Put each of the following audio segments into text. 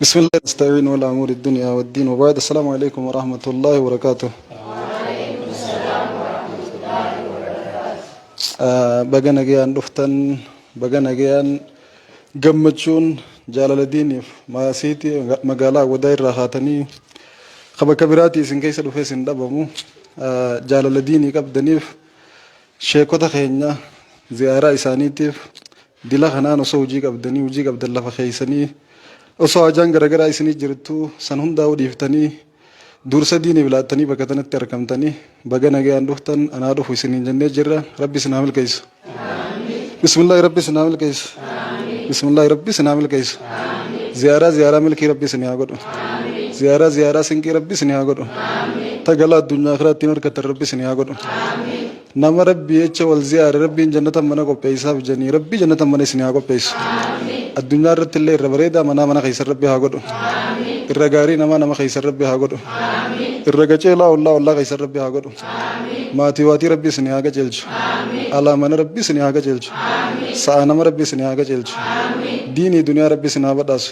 Bismillah nasta'in wala amuri dunya waddin wa ba'd. Assalamu alaikum wa rahmatullahi wa barakatuh. Baga nagayaan dhuftan, baga nagayaan gammachuun jaalala diiniif maasiitii magaalaa Awwadaa irraa kaatanii ka bakka biraatii isin keessa dhufee isin dhabamu jaalala diinii qabdaniif sheekota keenya ziyaaraa isaaniitiif dila kanaan osoo hojii qabdanii hojii qabdan lafa keessanii osoo hajaan garagaraa isinii jirtu san hundaa'uu dhiiftanii dursa diiniif laattanii bakka tanatti argamtanii baga nagayaan dhuftan anaa dhufu isiniin jennee jirra. Rabbi isin haa milkeessu. Bismillaahi, rabbi isin haa milkeessu. Bismillaahi, rabbi isin haa milkeessu. Ziyaaraa ziyaaraa milkii rabbi isin haa godhu. Ziyaaraa ziyaaraa sinqii rabbi isin haa godhu. Tagala addunyaa akhiraa ittiin argattan rabbi isin haa godhu. Nama rabbi jecha wal ziyaare rabbiin jannata mana qopheessaaf janii rabbi jannata mana isin haa qopheessu. Addunyaa irratti illee irra bareedaa manaa mana keessan rabbi haa godhu. Irra gaarii namaa nama keessan rabbi haa godhu. Irra qaceelaa ollaa ollaa keessan rabbi haa godhu. Maatii waatii rabbi isin haa qajeelchu. Alaa mana rabbi isin haa qajeelchu. Sa'a nama rabbi isin haa qajeelchu. Diinii duniyaa rabbi isin haa badhaasu.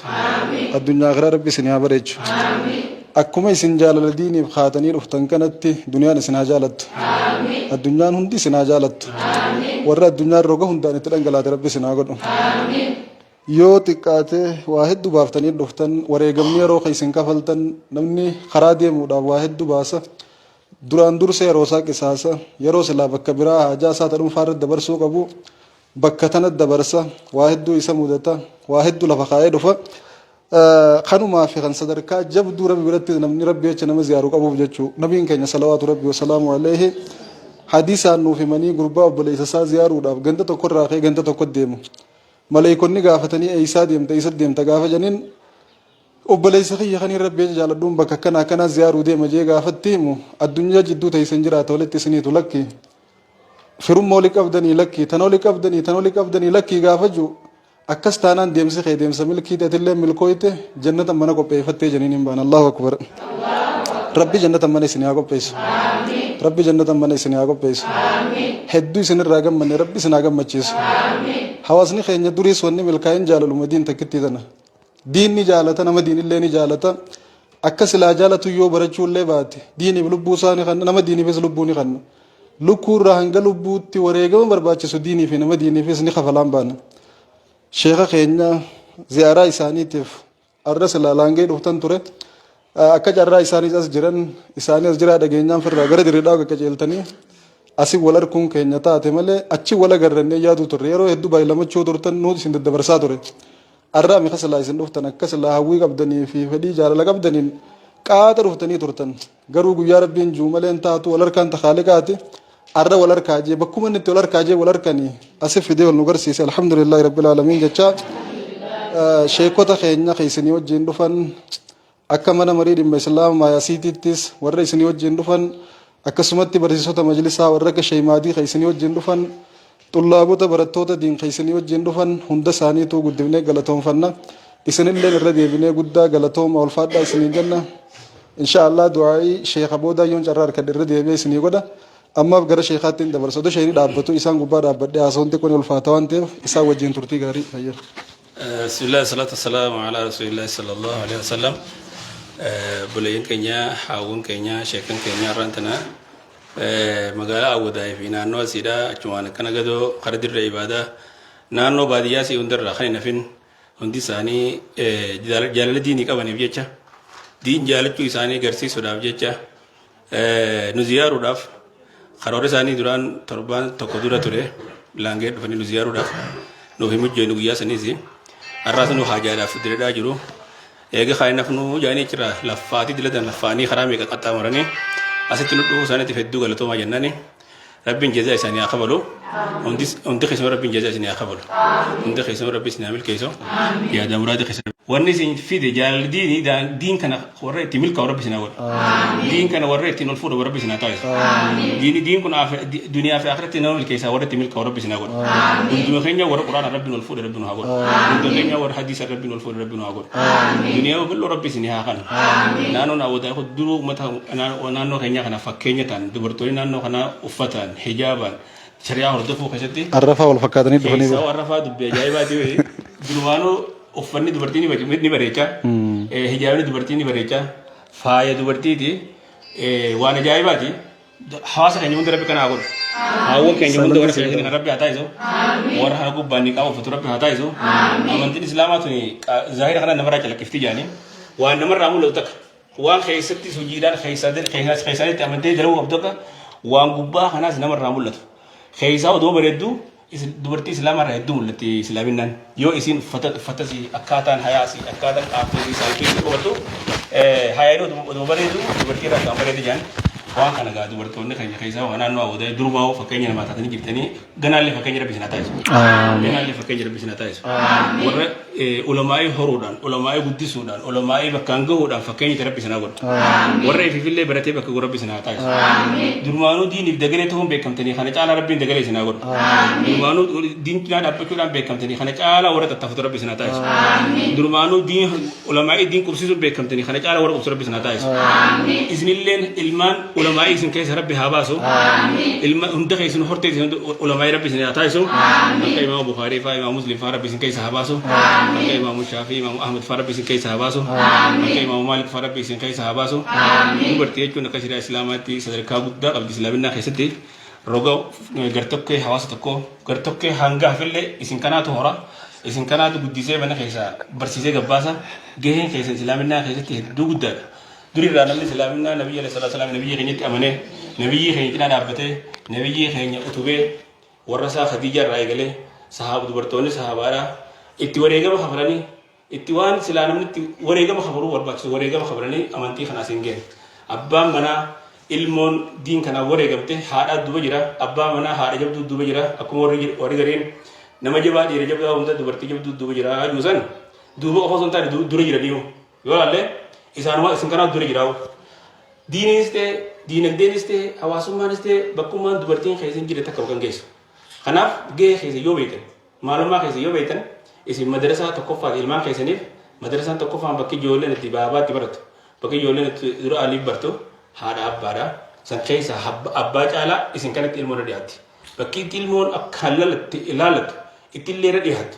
Addunyaa akhiraa rabbi isin haa bareechu. Akkuma isin jaalala diiniif kaatanii dhuftan kanatti duniyaan isin haa jaalattu. Addunyaan hundi isin haa jaalattu. Warra addunyaan roga hundaan itti dhangalaate rabbi isin haa godhu. Yoo xiqqaate waa hedduu baaftanii dhuftan, wareegamni yeroo isin kafaltan namni karaa deemuudhaaf waa hedduu baasa. Duraan dursa yeroo isaa qisaasa, yeroo silaa bakka biraa haajaa isaa ta dhuunfaa irratti dabarsuu qabu bakka tanatti dabarsa, waa hedduu isa mudata, waa hedduu lafa kaa'ee dhufa. Kanumaa fi kan sadarkaa jabduu rabbi biratti namni rabbi jecha nama ziyaaru qabuuf jechuu. Nabiin keenya salawaatu rabbi wasalaamu alayhi hadiisaan nuuf himanii gurbaa obboleessa isaa ziyaaruudhaaf ganda tokko irraa ka'ee ganda tokko deemu. Maleeykonni gaafatanii eeysaa deemta, eessa deemta gaafa janiin, obboleessa kiyya kaniin rabbi jecha jaaladhuun bakka akkana akkanaa ziyaaruu deema jee gaafatti himu, addunyaa jidduu teessan jiraata walitti isiniitu lakki, firummaa oli qabdanii lakki, tan oli qabdanii, tan oli qabdanii lakki gaafa jiru, akkas taanaan deemsi kee deemsa milkii atillee milkooyte jannata mana qopheeffattee janiin hin baan. Allahu akbar! Rabbi jannata mana isin haa qopheessu. Rabbi jannata mana isin haa qopheessu. Hedduu isinirraa gammanne, rabbi isin haa gammachiisu. Hawaasni keenya duriis wanni milkaa'in jaalaluma diin takkittii tana. Diin ni jaalata, nama diinillee ni jaalata. Akka silaa jaalatu yoo barachuullee baate diiniif lubbuu isaa ni kanna, nama diiniifis lubbuu ni kanna. Lukkuu irraa hanga lubbuutti wareegama barbaachisu diinii fi nama diiniifis ni kafalaan baana. Sheeka keenya ziyaaraa isaaniitiif arra silaa laangee dhuftan ture. Akka carraa isaanis as jiran, isaanii as jiraa dhageenyaan firraa gara dirridhaa qaqqaceeltanii asii wal arkuun keenya taate malee achi wal agarrannee yaaduu turre. Yeroo hedduu baay'lamachuu turtan nuti isin daddabarsaa ture. Arraa mi silaa isin dhuftan akka silaa hawwii qabdanii fi fedhii jaalala qabdaniin qaata dhuftanii turtan. Garuu guyyaa rabbiin jiru malee hin taatu wal harkaan takaaliqaati. Arra wal harkaa jee bakkuma inni itti wal harkaa jee wal harkanii asi fidee wal nu garsiise, alhamdulillahi rabbil aalamiin jecha sheekota keenya isinii wajjin dhufan, akka mana marii dhimma islaama maayasiitiittis warra isinii wajjin dhufan, akkasumatti barsiisota majlisaa warra akka sheeymaadii kan isinii wajjin dhufan, xullaabota barattoota diin kan isinii wajjin dhufan hunda isaaniituu guddifnee galatoonfanna. Isinilleen irra deebinee guddaa galatooma, ulfaadhaa isiniin jenna. Insha Allah du'aa'ii sheeka boodaa yoon carraa harkadhe irra deebi'ee isinii godha. Ammaaf gara sheekaatti hin dabarsa. Odoo sheekni dhaabbatu isaan gubbaa dhaabbadhee haasawuun xiqqoo ni ulfaata waan ta'eef isaan wajjin turtii gaarii fayyada. Bismillah, salatu wassalamu ala rasulillahi sallallahu alaihi wasallam. Buleeyyan keenya, haawwan keenya, sheekan keenya har'aan tana magaalaa Awwadaayii fi naannoo asiidha achumaan akkana gadoo kara dirree ibaadaa naannoo baadiyyaa asii hundarraa kan hin hafin hundi isaanii jaalala diinii qabaniif jecha, diin jaalachuu isaanii agarsiisuudhaaf jecha nu ziyaaruudhaaf karoora isaanii duraan torbaan tokko dura ture laangee dhufanii nu ziyaaruudhaaf nuuf hin mijjoyne. Guyyaa saniis har'aas nu haajaadhaaf diredhaa jiru. Eega kaan nafnu jaanii jira laffaatii dilatan laffaanii karaa meeqa qaxxaamuranii asitti nu dhufuu isaaniitiif hedduu galatoomaa jennaani. Rabbiin jazaa isaanii haa kafalu. Hundi keessan rabbiin jazaa isinii haa kafalu. Hundi keessan rabbi isin haa milkeessu. Yaada muraada keessan. Wanni isin fide jaalalli diinii, diin kana warra itti milkaa'u rabbi isin haa godhu. Diin kana warra ittiin ol fuudhu rabbi isin haa taasisu. Diini diin kun duniyaa fi akhiratti nama milkeessaa warra itti milkaa'u rabbi isin haa godhu. Hunduma keenya warra Quraana rabbiin ol fuudhe rabbi nu haa godhu. Hunduma keenya warra hadiisa rabbiin ol fuudhe rabbi nu haa godhu. Duniyaa bal'oo rabbi isin haa kanu. Naannoon Awwadaa kun duruu uummata naannoo keenyaa kana fakkeenya ta'an, dubartoonni naannoo kanaa uffataan, hijaabaan, shari'aa hordofuu keessatti Arrafaa wal fakkaatanii dhufanii keessaa arrafaa dubbii ajaa'ibaati. Durumaanuu uffanni dubartii ni bareecha. Hijaabni dubartii ni bareecha. Faaya dubartiiti. Waan ajaa'ibaati. Hawaasa keenya hunda Rabbi kana haa godhu. Haawwan keenya hunda warra keenya kana Rabbi haa taasisu. Warra hara gubbaan niqaaba uffatu Rabbi haa taasisu. Amantiin Islaamaa tuni zaahira kana namarraa calaqqifti jaanii. Waan namarraa mul'atu takka. Waan keessatti hojiidhaan keessaanitti amantee dalaguu qabdu takka waan gubbaa kanaas namarraa mul'atu. Keessaa odoo bareeddu dubartii Islaamaa irraa hedduu mul'atti Islaaminaan. Yoo isiin uffata uffatasii akkaataan hayaasii akkaataan qaamtii saalfii isii qabattu hayaan odoo bareedu dubartii irraa kan bareedu jaan waan kana gaa dubartoonni keenya keessaa waan naannoo awwadaa durumaa fakkeenya namaa taatanii jirtanii ganaallee fakkeenya rabbi isin haa taasisu. Ganaallee fakkeenya rabbi isin haa taasisu. Warra ulamaa'ii horuudhaan ulamaa'ii guddisuudhaan ulamaa'ii bakkaan gahuudhaan fakkeenya rabbi isin haa godhu. Warra ifiifillee baratee bakka gahu rabbi isin haa taasisu. Durmaanuu diiniif dagalee ta'uun beekamtanii kana caalaa rabbiin dagalee isin haa godhu. Durmaanuu diin cinaa dhaabbachuudhaan beekamtanii kana caalaa warra tattaafatu rabbi isin haa taasisu. Durmaanuu diin ulamaa'ii diin qubsiisuun beekamtanii kana caalaa warra qubsu rabbi isin haa taasisu. Isinilleen ilmaan ulamaa'ii isin keessa rabbi haa baasu. Ilma hunda keessan hortee isin ulamaa'ii rabbi isin haa taasisu. Akka imaama Bukaarii fa'aa imaama Muslim fa'aa rabbi isin keessa haa baasu. Akka imaama Shaafii imaama Ahmad fa'aa rabbi isin keessa haa baasu. Akka imaama Maalik fa'aa rabbi isin keessa haa baasu. Dubartii jechuun akka shari'aa Islaamaatti sadarkaa guddaa qabdi Islaaminaa keessatti roga gartokkee hawaasa tokkoo gartokkee hanga hafillee isin kanaatu hora isin kanaatu guddisee mana keessaa barsiisee gabbaasa gaheen keessan Islaaminaa keessatti hedduu guddaadha. Durirraa namni Islaaminaa nabiyyi alayhi salaatu wasalaam nabiyyi keenyatti amanee nabiyyi keenya cinaa dhaabbatee nabiyyi keenya utubee warra isaa Khadiijaa irraa eegalee sahaaba dubartoonni sahaabaadhaa itti wareegama kafalanii itti waan silaa namni itti wareegama kafaluu barbaachisu wareegama kafalanii amantii kana asiin ga'e. Abbaan manaa ilmoon diin kanaan wareegamte haadhaa duuba jira abbaa manaa haadha jabduu duuba jira akkuma warri warri gariin nama jabaa dhiira jabaa hunda dubartii jabduu duuba jira juusan duuba qofa osoo hin taane dura jiraniiyu yoo laalle isaanuma isin kanaa dura jiraa'u. Diiniinis ta'e diinagdeenis ta'e hawaasummaanis ta'e bakkummaan dubartiin keessa hin jirre takka bakka hin geessu. Kanaaf gahee keessa yoo beektan maalummaa keessa yoo beektan isin madarasaa tokkoffaati ilmaan keessaniif madarasaan tokkoffaan bakki ijoolleen itti baabaatti barattu bakki ijoolleen itti dura aliif bartu haadha abbaadha. San keessa abbaa caalaa isin kanatti ilmoon irra dhiyaatti. Bakki itti ilmoon akkaan ilaallattu itti illee irra dhiyaattu.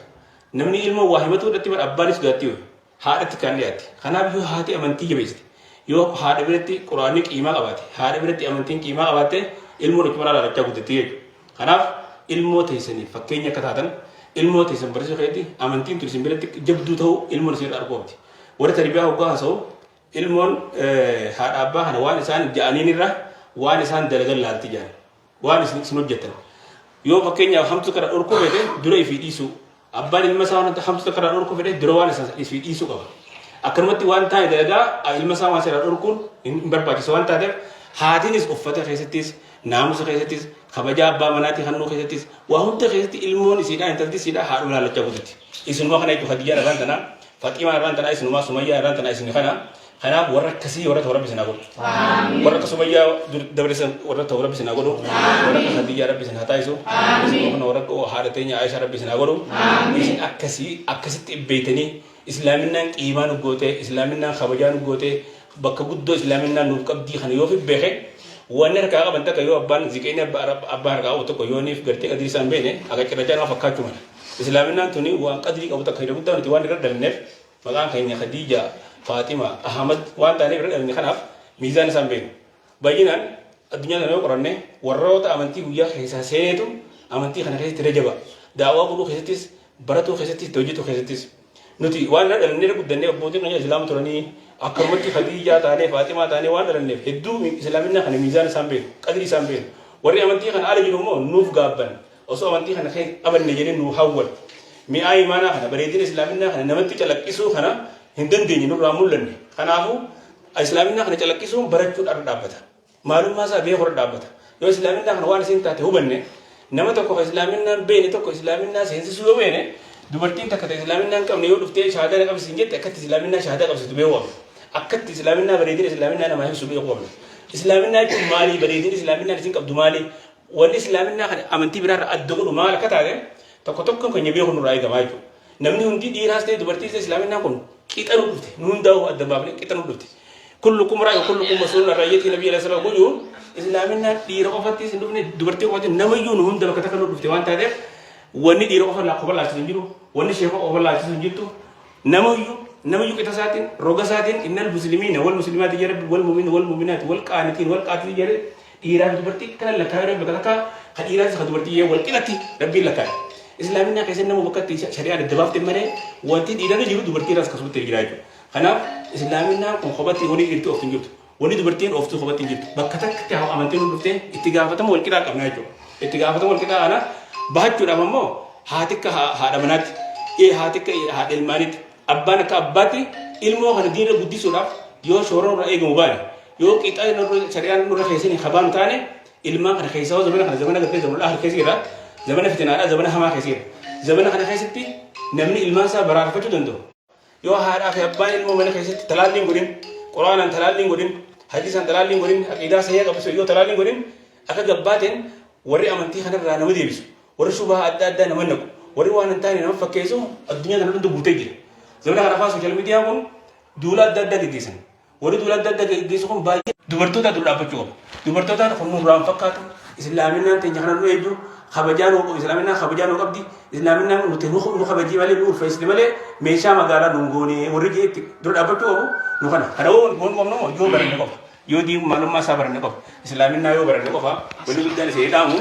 Namni ilmoo waa himatuu irratti bara abbaanis sodaatti yoo haadhatti kan dhiyaatti. Kanaaf yoo haati amantii jabeessite yoo haadha biratti quraanni qiimaa qabaate haadha biratti amantiin qiimaa qabaatte ilmoon achuma ilaalachaa guddatti jechuudha. Kanaaf ilmoo teessaniif fakkeenya akka taatan ilmoo teessan barsiisuu keessatti amantiin tun isin biratti jabduu ta'uu ilmoon isin irraa arguu qabdi. Warri tarbiyaa hoggaa haasa'u ilmoon haadha abbaa kana waan isaan ja'aniin irra waan isaan dalagan laalti jedhan. Waan isin isin hojjettan. Yoo fakkeenyaaf hamtu kana dhorkuu fedhe dura ifii dhiisuu. Abbaan ilma isaa waan hamtu kana dhorkuu fedhe dura waan isa ifii dhiisuu qaba. Akkanumatti waan taane dalagaa ilma isaa waan seeraan dhorkuun hin barbaachisu waan taateef haatiinis uffata keessattis naamusa keessattis kabajaa abbaa manaatii hannuu keessattis waa hunda keessatti ilmoon isiidhaa intalti isiidhaa haadhuma laallachaa guddatti. Isinuma kana jechuun Khadijaan irraan tanaa Faximaan irraan tanaa isinumaa Sumayyaa irraan tanaa isin kana. Kanaaf warra akkasii warra ta'u rabbi isin haa godhu. Warra akka Sumayyaa dabarsan warra ta'u rabbi isin haa godhu. Warra akka Khadijaa rabbi isin haa taasisu. Isin kana warra akka haadha teenya Aishaa rabbi isin haa godhu. Isin akkasii akkasitti beeytanii islaaminaan qiimaa nu gootee islaaminaan kabajaa nu gootee bakka guddoo islaaminaan nuuf qabdii kana yoo beeke wanni harkaa qaban takka yoo abbaan ziqeeni abbaa harkaa qabu tokko yooniif gartee qadrii isaan beene akka cirrachaa nama fakkaachuu mala. Islaaminaan tuni waan qadrii qabu takka hidha guddaa nuti waan irra dhalanneef maqaan keenya Khadiija, Faaxima, Ahmad waan taaneef irra dhalanne kanaaf miizaan isaan beeknu. Baay'inaan addunyaa kana yoo qoranne warroota amantii guyyaa keessaa seeneetu amantii kana keessatti irra jaba. Daawwaa godhuu keessattis, baratuu keessattis, itti hojjetuu keessattis. Nuti waan irra dhalannee irra guddannee abbootiin keenya islaama turanii akkanumatti Khadiijaa taanee Faaximaa taanee waan dhalanneef hedduu islaaminaa kana miizaan isaan beeknu, qadrii isaan beeknu. Warri amantii kana ala jiru immoo nuuf gaabban. Osoo amantii kana keessa qabanne jedhee nu hawwan. Mi'aa imaanaa kana, bareedina islaaminaa kana namatti calaqqisuu kana hin dandeenye nurraa mul'anne. Kanaafuu islaaminaa kana calaqqisuun barachuudhaan irra dhaabbata. Maalummaa isaa beekuu irra dhaabbata. Yoo islaaminaa kana waan isin taate hubanne nama tokko kan islaaminaa hin beekne tokko islaaminaa seensisuu yoo beekne dubartiin takka ta islaaminaa hin qabne yoo dhuftee shahaadaa na qabsiisin jette akkatti islaaminaa shahaadaa qabsiistu beekuu qabna. Akkatti islaaminaa bareedina islaaminaa namaa ibsu beekuu qabna. Islaaminaa jechuun maali? Bareedina islaaminaa isin qabdu maali? Wanni islaaminaa kana amantii biraarra adda godhu maal akka taate tokko tokkoon keenya beeku nurraa eegamaa jechuudha. Namni hundi dhiiraas ta'e dubartiis ta'e islaaminaan kun qixa nu dhufte. Nu hundaa'u adda baafne qixa nu dhufte. Kullukum raa'i kullukum mas'uulun an raa'iyyatihi nabiyyi alayhi salaam guyyuu islaaminaan dhiira qofattis hin dhufne dubartii qofatti namayyuu nu hunda bakka takka nu dhufte waan taateef wanni dhiira qofa qofa laalchisu hin jiru wanni sheeka qofa laalchisu hin jirtu namayyuu Namayyuu qixa isaatiin, roga isaatiin innal muslimiina wal muslimaati jedhe Rabbi wal mu'miniina wal mu'minaati wal qaanitiin wal qaatiin jedhe dhiiraa fi dubartii kana lakkaa'ee Rabbi bakka takka ka dhiiraatis ka dubartii jedhe wal qixatti Rabbiin lakkaa'e. Islaaminaa keessatti nama bakka itti shari'aan adda baafte malee wanti dhiirarra jiru dubartiirras akkasumatti jira jechuudha. Kanaaf islaaminaan kun kophatti horii dhiirti ooftu hin jirtu. Wanni dubartiin ooftu kophatti hin jirtu. Bakka takkatti amantiin nu dhuftee itti gaafatama wal qixaa qabna jechuudha. Itti gaafatama wal qixaa kana bahachuudhaaf ammoo haati akka haadha manaatti, haati akka haadha ilmaaniitti, abbaan akka abbaatti ilmoo kana diinirra guddisuudhaaf yoo shoora nurra eegamu baane, yoo qixa shari'aan nurra keessanii kabaanu taane ilmaan kana keessaa hoo zamana kana zamana gartee zamana ahli keessa jira, zamana fitinaadha, zamana hamaa keessa jira. Zamana kana keessatti namni ilmaan isaa baraarfachuu danda'u. Yoo haadhaa fi abbaan ilmoo mana keessatti talaallii hin godhin, Qur'aanaan talaallii hin godhin, hadiisaan talaallii hin godhin, aqiidaa sahiha qabsiisu yoo talaallii hin godhin, akka gabbaateen warri amantii kanarraa nama deebisu, warri shubhaa adda addaa nama naqu, warri waan hin taane nama fakkeessu addunyaa kana hunda guutee jira. Zamana kana faa sooshaal miidiyaan kun duula adda addaa geggeessan. Warri duula adda addaa geggeessu kun baay'ee dubartoota dura dhaabbachuu qaba. Dubartootaan kun nurraa hin fakkaatu. Islaaminaan teenya kana nu eegdu kabajaa nu islaaminaan kabajaa nu qabdi. Islaaminaan nuti nu kabajii malee nu ulfeessiti malee meeshaa magaalaa nu hin goone warri jeetti dura dhaabbachuu qabu nu kana. Kana yoo goonu qabnu yoo baranne qofa. Yoo diin maalummaa isaa baranne qofa. Islaaminaa yoo baranne qofa wanni guddaan isin dhaamu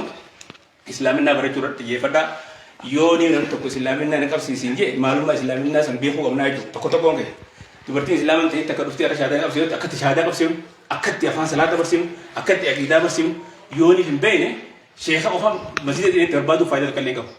Islaaminaa barachuu irratti xiyyeeffadhaa. Yoo ni namni tokko islaaminaa na qabsiisin jee maalummaa islaaminaa san beekuu qabnaa jechuudha. Tokko tokkoon kee. Dubartiin islaama hin ta'in takka dhuftee har'a shahaadaa qabsiifte akkatti shahaadaa qabsiifnu, akkatti afaan salaata barsiifnu, akkatti aqiidaa barsiifnu yoo ni hin beekne sheeka qofa masjida dhiyeetti barbaaduu faayidaa takka illee hin qabu.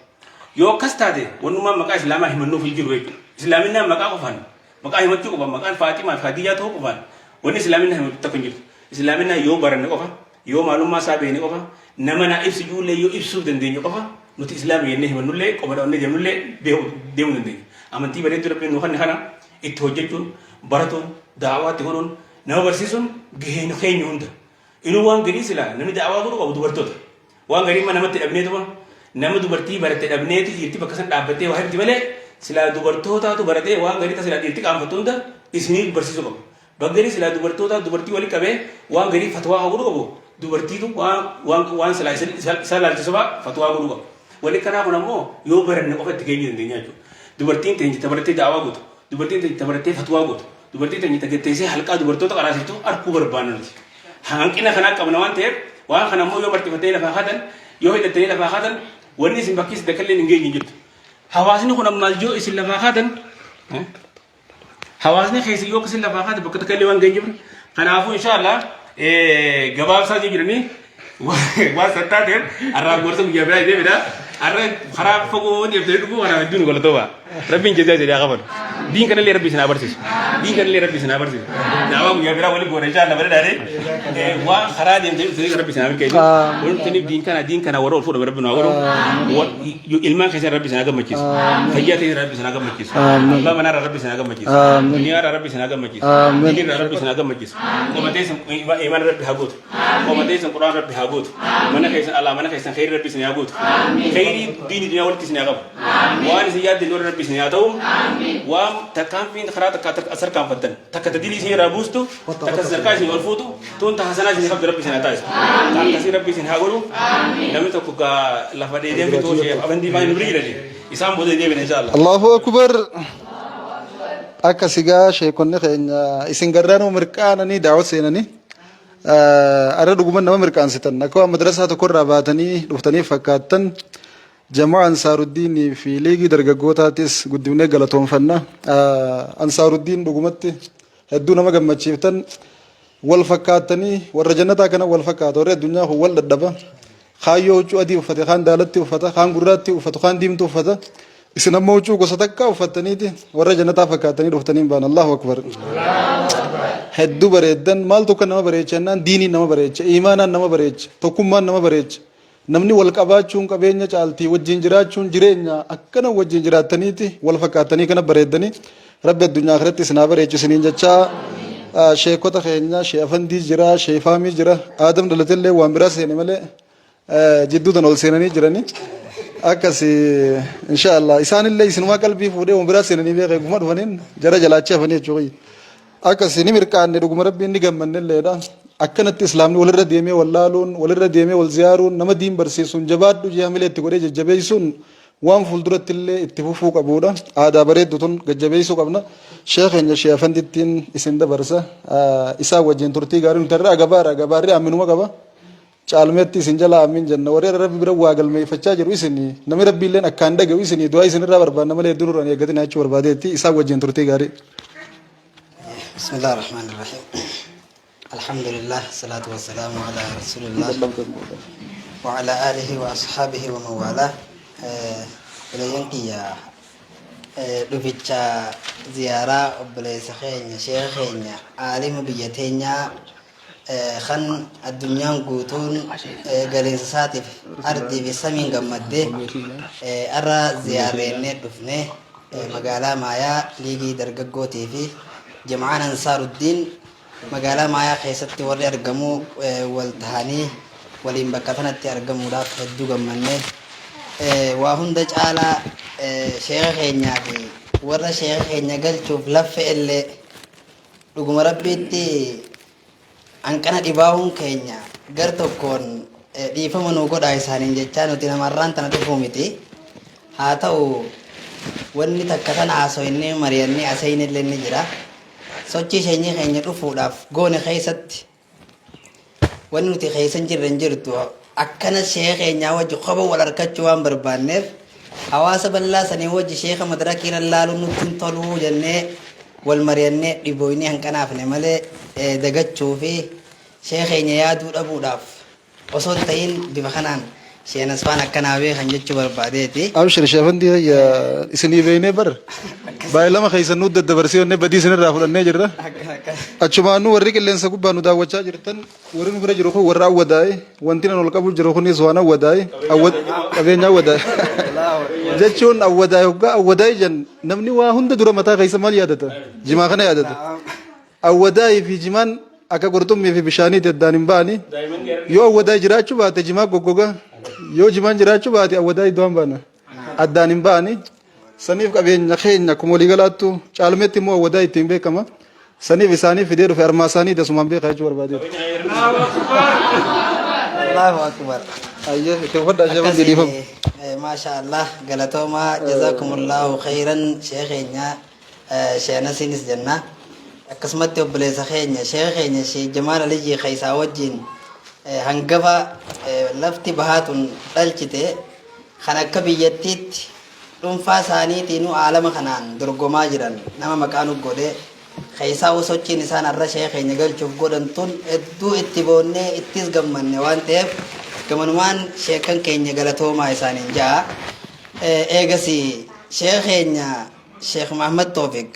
Yoo akkas taate wannummaan maqaa islaamaa himannuuf hin jiru jechuudha. Islaaminaan maqaa qofaan maqaa himachuu qofaan maqaan Faaximaa fi Khadiijaa ta'uu qofaan wanni islaaminaa himatu takka hin jirtu. Islaaminaa yoo baranne qofa Yoo maalummaa isaa beekne qofa, nama naa ibsi juullee yoo ibsuuf dandeenye qofa, nuti Islaama jennee himannullee, qoma dhawannee deemnullee deemuu dandeenya. Amantii bareedduu Rabbiin nuu kenne kana itti hojjechuun, baratuun, da'awaa itti godhuun, nama barsiisuun gahee keenya hunda. Inuu waan garii silaa namni da'awaa godhuu qabu dubartoota. Waan garii immoo namatti dhabneetuma nama dubartii baratte dhabneeti dhiirti bakka san dhaabbattee waa himti malee silaa dubartootaatu baratee waan garii ta silaa dhiirti qaanfattu hunda isinii barsiisuu qaba. Baggarii silaa dubartootaa dubartii wali qabee waan garii fatwaa haa godhu qabu dubartiitu waan waan waan silaa isa isa laalchisu fa'aa fatwaa godhuu qaba. Wanni kanaa kun ammoo yoo baranne qofa itti geenyuu dandeenya jechuudha. Dubartiin teenya ta barattee da'awaa gootu, dubartiin teenya ta barattee fatwaa gootu, dubartiin teenya ta gatteessee halqaa dubartoota qaraasiftu arkuu barbaanna nuti. Hanqina kanaa qabna waan ta'eef waan kana ammoo yoo marxifattanii lafaa kaatan yoo hidhattanii lafaa kaatan wanni isin bakki isin takka illee hin geenye hin jirtu. Hawaasni kun ammaas yoo isin lafaa kaatan Hawaasni keessa yoo akkasii lafaa kaate bakka takka illee waan geenye jiru. Kanaafuu inshaallah gabaabsaa jiranii waan sattaateef har'aaf gorsa guyyaa biraa deemedha. Har'a karaa fagoo deemtanii dhufuu kanaaf hedduu nu galatooma. Rabbiin jazaa isin haa kafalu. Diin kanallee rabbi isin haa barsiisu. Diin kanallee rabbi isin haa barsiisu. Daawaa guyyaa biraa waliin goona inshaallah bareedaadhe. Waan karaa deemtanii dhuftanii rabbi isin haa milkeessu. Waan dhuftaniif diin kana diin kana warra ol fuudhame rabbi nu haa godhu. Ilmaan keessan rabbi isin haa gammachiisu. Fayyaa ta'e rabbi isin haa gammachiisu. Abbaa manaa irraa rabbi isin haa gammachiisu. Duniyaa irraa rabbi isin haa gammachiisu. Diinii irraa rabbi isin haa gammachiisu. Qomatee isin imaana rabbi haa guutu. Qomatee isin quraan rabbi haa guutu. Mana keessan alaa mana keessan kheyrii rabbi isin haa guutu. Kheyrii diinii duniyaa walitti isin haa qabu. Waan isin yaaddan warra rabbi isin haa ta'u. Waan tarkaanfiin karaa takka as tarkaanfattan takka ta dilii isin irraa buustu takka sadarkaa isin ol fuutu tun ta hasanaa isin qabdu rabbi isin haa taasisu. Ta akkasii rabbi isin haa godhu. Namni tokko gaa lafa dheedeen fixuu ishee afandii faan hin bira Isaan booda deebina inshallah. Allahu akbar. Akka sigaa sheekonni keenya isin garraanuu mirqaananii daawwat seenanii arra dhuguman nama mirqaansitan akka waan madrasaa tokkorraa baatanii dhuftanii fakkaattan jamaa Ansaaruddiinii fi liigii dargaggootaatis guddifnee galatoonfanna. Ansaaruddiin dhugumatti hedduu nama gammachiiftan wal fakkaattanii warra jannataa kana wal fakkaata warri addunyaa kun wal dhadhaba kaayyoo huccuu adii uffate kaan daalatti uffata kaan gurraatti uffatu kaan diimtuu uffata isin ammoo huccuu gosa takkaa uffattaniiti warra jannataa fakkaattanii dhuftanii hin baan Allahu akbar hedduu bareeddan maaltu akka nama bareecha jennaan diiniin nama bareecha iimaanaan nama bareecha tokkummaan nama bareecha Namni wal qabaachuun qabeenya caalti, wajjin jiraachuun jireenya, akkana wajjin jiraattaniiti wal fakkaattanii kana bareeddanii Rabbi addunyaa akhiratti isin haa bareechu isiniin jechaa sheekota keenya shee afandii jira shee faamii jira aadam dhalatellee waan biraa seene malee jidduu tan ol seenanii jiranii akkasi insha Allah isaanillee isinumaa qalbii fuudhee waan biraa seenanii beekee guma dhufaniin jara jalaachee hafanii jechuudha. Akkasi ni mirqaanne dhuguma rabbiin ni gammannelleedha. Akkanatti islaamni walirra deemee wal laaluun, walirra deemee wal ziyaaruun, nama diin barsiisuun, jabaadhu jee hamilee itti godhee jajjabeessuun Waan fuulduratti illee itti fufuu qabuudha. Aadaa bareeddu tun gajjabeessuu qabna. Sheekh keenya Sheekh Afandittiin isin dabarsa. Isaan wajjin turtii gaarii nuti irraa gabaara gabaarri amminuma qaba. Caalmeetti isin jalaa ammin jenna. Warri Rabbi bira waa galmeeffachaa jiru isin namni Rabbi illeen akkaan dhaga'u isin du'aa isin irraa barbaanna malee hedduu nurraan eeggatina jechuu barbaadeetti isaan wajjin turtii gaarii. Bismillah ar-Rahman ar-Rahim. Alhamdulillah, salatu wassalamu ala Rasulillah wa ala alihi wa ashabihi wa man wala. Obboleeyyan kiyya, dhuficha ziyaaraa obboleessa keenya, sheekha keenya, aalima biyya teenyaa kan addunyaan guutuun galiinsa isaatiif ardii fi samiin gammadde arra ziyaarreennee dhufne. Magaalaa Maayaa liigii dargaggootii fi jama'aan Ansaaruddiin magaalaa Maayaa keessatti warri argamu wal tahanii waliin bakka tanatti argamuudhaaf hedduu gammanne. Waa hunda caalaa sheekha keenyaa fi warra sheekha keenya galchuuf laffe illee dhuguma Rabbiitti hanqana dhibaa'uun keenya gar tokkoon dhiifama nuu godhaa isaaniin jechaa, nuti namarraan tana dhufuu miti. Haa ta'u, wanni takka tana haasoinnee mari'annee aseyne illee ni jira. Sochii sheenyii keenya dhufuudhaaf goone keessatti wanni nuti keessa hin jirre hin jirtu. Akkana sheekha keenyaa wajji kopha wal harkachuu waan barbaanneef, hawaasa bal'aa sanii wajji sheekha madrakiirra laaluun nutti hin toluu jennee wal mari'annee dhibooynee hanqanaafne malee, dagachuu fi sheekha keenya yaaduu dhabuudhaaf osoo hin ta'in, bifa kanaan sheenasfaan akkanaa beekan jechuu barbaadeeti. Abshir Sheekh kiyya, isinii beeynee bar baay'ee lama keessan nu daddabarsee onnee badii isinirraa fudhannee jirra. Achumaanuu warri qilleensa gubbaa nu daawwachaa jirtan, warri nu bira jiru kun warra Awwadaa'e, wanti nan ol qabu jiru kunis waan Awwadaa'e, qabeenya Awwadaa'e jechuun. Awwadaa'e hoggaa Awwadaa'e jan namni waa hunda dura mataa keessa maal yaadata? Jimaa kana yaadata. Awwadaa'ee fi jimaan akka qurxummii fi bishaaniitti addaan hin ba'ani. Yoo Awwadaa'e jiraachuu baate jimaa goggoga. Yoo jimaan jiraachuu baate Awwadaa'e du'aan baana. Addaan hin ba'ani. Saniif qabeenya keenya akkuma waliigalaattu caalmeetti immoo Awwadaa'e ittiin beekama. Saniif isaanii fidee dhufe, armaa isaanii tasumaan beekaa jechuu barbaadeeti. Allahu akbar. Ayyee, itti uffadhaa ishee hundi dhiifama. Akkasii, maasha Allah, galatoomaa, jazakumullahu khayran sheekh keenya sheenasiinis jenna. Akkasumatti obboleessa keenya, sheekh keenya Sheekh Jamaal Aliyyii keessaa wajjin hangafa lafti bahaatun dhalchite kan akka biyyattiitti dhuunfaa isaaniitiinuu aalama kanaan dorgomaa jiran nama maqaa nu godhe keessaa sochiin isaan har'a sheekh keenya galchuuf godhan tun hedduu itti boonnee ittis gammanne waan ta'eef, gamanumaan sheekan keenya galatoomaa isaaniin ja'a. Eegasi sheekh keenya Sheekh Muhammad Toofiq,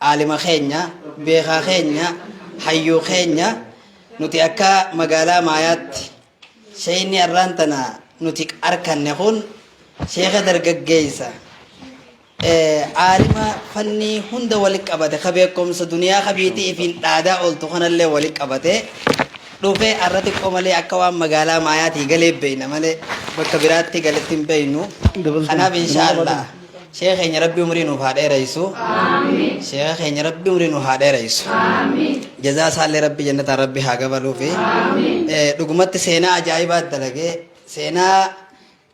aalima keenya, beekaa keenya, hayyuu keenya, nuti akka magaalaa Maayaatti sheeyni har'aan tana nuti arkanne kun sheeka dargaggeessa, aalima fannii hunda walitti qabate, ka beekumsa duniyaa kabiitii ifiin dhaadaa ooltu kanallee walitti qabate dhufe. Har'a xiqqoo malee akka waan magaalaa Maayaatii galee beeyna malee bakka biraatti galetti hin beeynu. Kanaaf insha Allah sheeka keenya Rabbi umrii nuuf haa dheereysu. Sheeka keenya Rabbi umrii nuuf haa dheereysu. Jazaa isaallee Rabbi jannataan Rabbi haa gabaluufi. Dhugumatti seenaa ajaa'ibaa dalagee, seenaa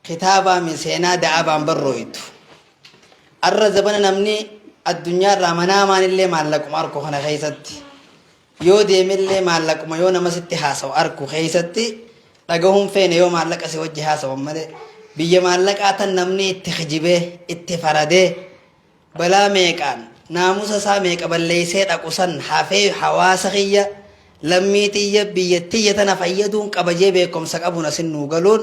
kitaabaa mi seenaa da'abaan barrooytu. Arra zabana namni addunyaarraa manaamaan illee maallaquma arku kana keessatti, yoo deemillee maallaquma yoo nama sitti haasawu arku keessatti dhagahuun feene, yoo maallaqa si wajji haasawan malee, biyya maallaqaa tan namni itti kijibee itti faradee balaa meeqaan naamusa isaa meeqa balleessee dhaqu san hafee, hawaasa kiyya, lammii tiyya, biyya tiyya tana fayyaduun qabajee beekumsa qabuun asin nuu galuun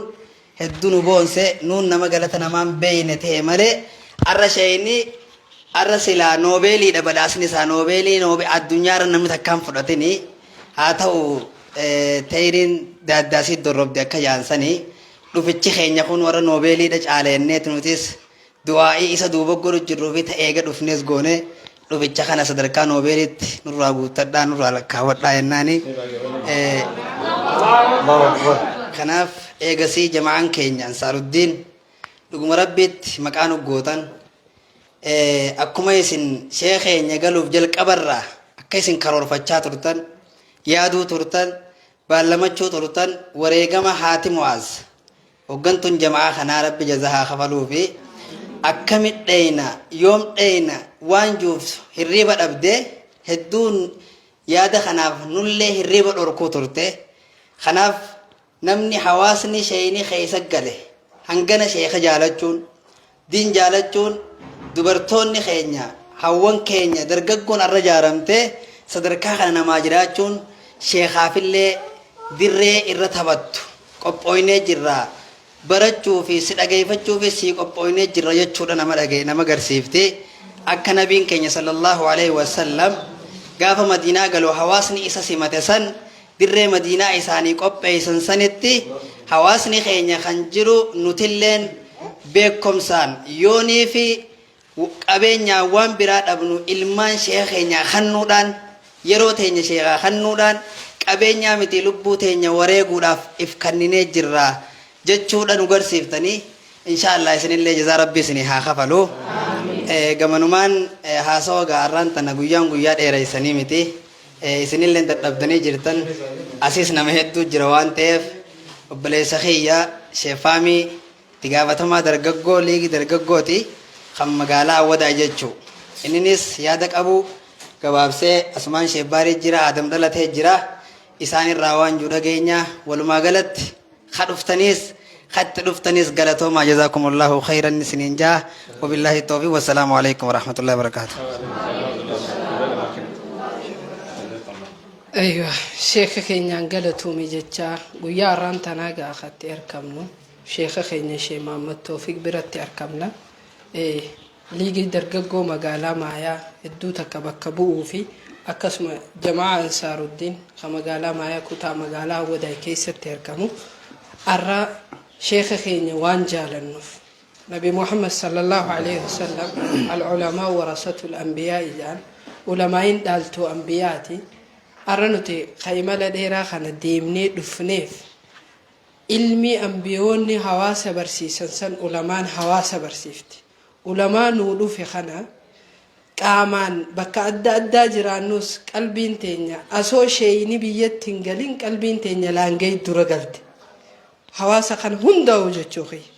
hedduu nu boonse. Nuun nama galata namaan beeyne ta'e malee, arra sheeyni arra silaa noobeeliidha badhaasni isaa, noobeelii noobe addunyaarra namni takkaan fudhatini. Haa ta'u, teeyriin daaddaasii dorrobde akka jaansanii, dhufichi keenya kun warra noobeeliidha caaleenneet nutis du'aa'ii isa duuba godhu jirruu fi ta'eega dhufnes goone dhuficha kana sadarkaa noobeeliitti nurraa guuttadhaa, nurraa lakkaawwadhaa jennaani. Kanaaf eegasii jama'aan keenya Ansaaruddiin dhuguma Rabbiitti maqaa nu gootan. Akkuma isin sheekh keenya galuuf jalqabarraa akka isin karoorfachaa turtan, yaaduu turtan, baallamachuu turtan, wareegama haati Mu'aaz hoggantuun jama'aa kanaa Rabbi jaza haa kafaluu fi Akkamit dheyna, yoom dheyna waan juuf hirriiba dhabde, hedduun yaada kanaaf nullee hirriiba dhorkuu turte. Kanaaf namni hawaasni sheeyni keessa gale hangana sheeka jaalachuun, diin jaalachuun, dubartoonni keenya, hawwan keenya, dargaggoon arra jaaramte sadarkaa kana namaa jiraachuun sheekaafillee dirree irra taphattu qophooynee jirra. Barachuu fi si dhageeffachuufis sii qophooynee jirra jechuudha nama dhage nama garsiifti. Akka nabiin keenya sallallahu alaihi wasallam gaafa Madiinaa galu hawaasni isa simate san dirree Madiinaa isaanii qopheessan sanitti hawaasni keenya kan jiru nutilleen beekomsaan yoonii fi qabeenyaan waan biraa dhabnu ilmaan sheeka keenyaa kannuudhaan, yeroo teenya sheekaa kannuudhaan, qabeenyaa miti lubbuu teenya wareeguudhaaf if kanninee jirra jechuudha nu garsiiftanii. Insha Allah isinillee jazaa Rabbii isinii haa kafalu. Gamanumaan haasawa gaa arraan tana guyyaan guyyaa dheereessanii miti. Isinillee dadhabdanii jirtan, asiis nama hedduu jira waan ta'eef, obboleessa kiyya Sheefaamii, itti gaafatamaa dargaggoo liigii dargaggooti kan magaalaa Awwadaa jechuu. Inninis yaada qabu gabaabsee asumaan Sheebbaarii jira, Adam dhalatee jira. Isaan irraa waan jiru dhageenya. Walumaa galatti ka dhuftaniis ka itti dhuftanis galatoomaa, jazaakumullahu khayran isiniin jaa. Wabillaahi tawfiiq, wassalaamu alaikum warahmatullahi wabarakaatuh. Aywa, sheeka keenyaan galatoome jechaa, guyyaa har'aan tanaa gaafatti argamnu sheeka keenya Shee Mahammad Toofiq biratti argamna. Liigii dargaggoo magaalaa Maayaa hedduu takka bakka bu'uu fi akkasuma jamaa Ansaaruddiin kan magaalaa Maayaa kutaa magaalaa Awwadaay keessatti argamu. Har'a sheeka keenya waan jaalannuuf, Nabi Muhammad sallallahu alaihi wasallam "Al-ulamaa warasatul anbiyaa" jedhan, ulamaa'iin dhaaltuu anbiyaati. Har'a nuti ka imala dheeraa kana deemnee dhufneef, ilmi ambiyoonni hawaasa barsiisan san ulamaan hawaasa barsiifti. Ulamaa nuu dhufe kana qaamaan bakka adda addaa jiraannus, qalbiin teenya asoo sheeyni biyyatti hin galin qalbiin teenya laangee dura galte. Hawaasa kana hundaa'u jechuu kiyya.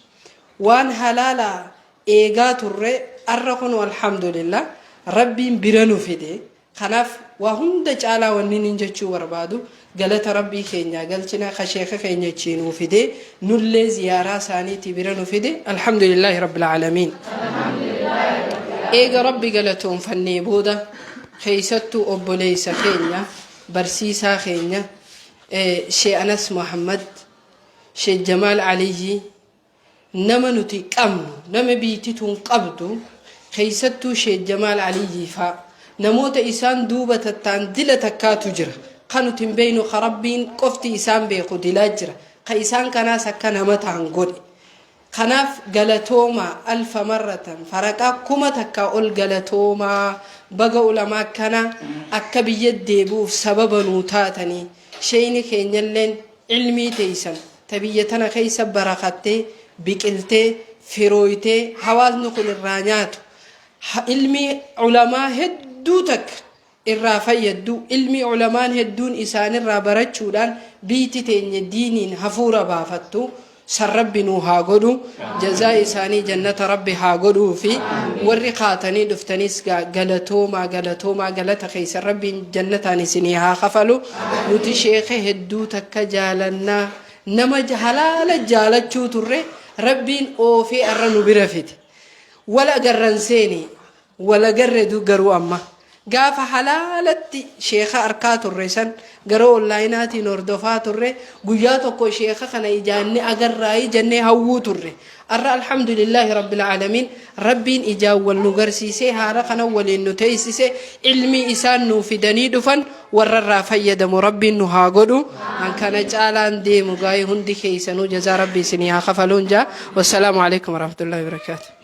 Waan halaalaa eegaa turre arra kun alhamdulillah Rabbiin bira nu fide. Kanaaf waa hunda caalaa wanni nin jechuu barbaadu, galata Rabbii keenyaa galchina ka sheeka keenya achii nuu fide, nullee ziyaaraa isaaniitii bira nu fide. Alhamdulillaahi rabbil aalamiin. Eega Rabbi galatoonfannee booda, keessattuu obboleessa keenya, barsiisaa keenya, Shee Anas Muhammad, Shee Jamaal Aliyyii, nama nuti qabnu, nama biitti tun qabdu, keessattuu Sheek Jamaal Aliyyii faa, namoota isaan duuba tattaan dila takkaatu jira ka nuti hin beeknu, ka Rabbiin qofti isaan beeku dilaa jira, ka isaan kanaas akka nama ta'an godhe. Kanaaf galatoomaa, alfa marratan, faraqaa 1000 ol galatoomaa. Baga ulamaa akkana akka biyya deebi'uuf sababa nuu taatanii. Sheeyni keenyalleen ilmii teeysan ta biyya tana keessa barakattee, biqiltee, firooytee, hawaasni kun irraa nyaatu, ilmii ulamaa hedduu takka irraa fayyaddu, ilmii ulamaan hedduun isaanirraa barachuudhaan biitti teenya diiniin hafuura baafattu san Rabbi nuu haa godhu. Jazaa isaanii jannata Rabbi haa godhuu fi warri kaatanii dhuftanis galatoomaa, galatoomaa, galata keessan Rabbiin jannataan isinii haa kafalu. Nuti sheeke hedduu takka jaalannaa, nama halaala jaalachuu turre Rabbiin oofee arra nu bira fide. Wal agarran seeni wal agarre garuu amma gaafa halaalatti sheeka arkaa turre san gara onlaayinaatiin hordofaa turre, guyyaa tokko sheeka kana ijaanne agarraayi jennee hawwuu turre. Arra alhamdulillaahi rabbil aalamiin, Rabbiin ijaan wal nu garsiisee, haala kana waliin nu teessise. Ilmii isaan nuu fidanii dhufan warra irraa fayyadamu Rabbiin nu haa godhu. An kana caalaan deemu gaa'ee, hundi keessanuu jazaa Rabbi isinii haa kafaluun jaa. Wassalaamu alaikum warahmatullahi wabarakaatu.